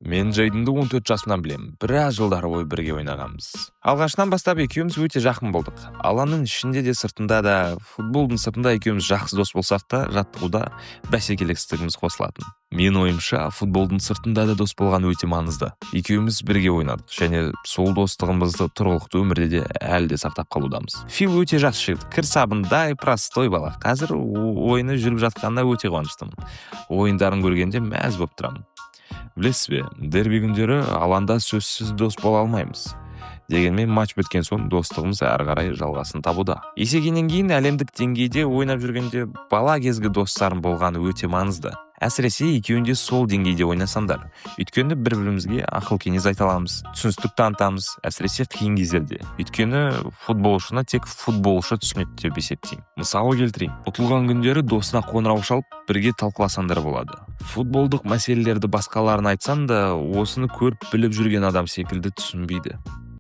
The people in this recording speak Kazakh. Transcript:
Мен Джейденді 14 жасымнан білемін. Біраз жылдар бойы бірге ойнағанбыз. Алғашынан бастап екеуміз өте жақын болдық. Алаңның ішінде де, сыртында да. Футболдың сыртында екеуміз жақсы дос болсақ та, жаттығуда бәсекелестігіміз қосылатын. Мен ойымша, футболдың сыртында да дос болған өте маңызды. Екеуміз бірге ойнадық және сол достығымызды тұрғылықты өмірде де әлі де сақтап қалудамыз. Фил өте жақсы жігіт, кір сабындай простой бала. Қазір ойыны жүріп жатқанына өте қуаныштымын. Ойындарын көргенде мәз болып тұрамын. Білесіз бе, дерби күндері алаңда сөзсіз дос бола алмаймыз. Дегенмен матч біткен соң достығымыз әрі қарай жалғасын табуда. Есейгеннен кейін, әлемдік деңгейде ойнап жүргенде, бала кезгі достарым болғаны өте маңызды. Әсіресе екеуің де сол деңгейде ойнасаңдар. Өйткені бір бірімізге ақыл кеңес айта аламыз, түсіністік танытамыз, әсіресе қиын кездерде. Өйткені футболшыны тек футболшы түсінеді деп есептеймін. Мысал келтірейін: ұтылған күндері досына қоңырау шалып, бірге талқыласаңдар болады. Футболдық мәселелерді басқаларына айтсаң да, осыны көріп біліп жүрген адам секілді түсінбейді.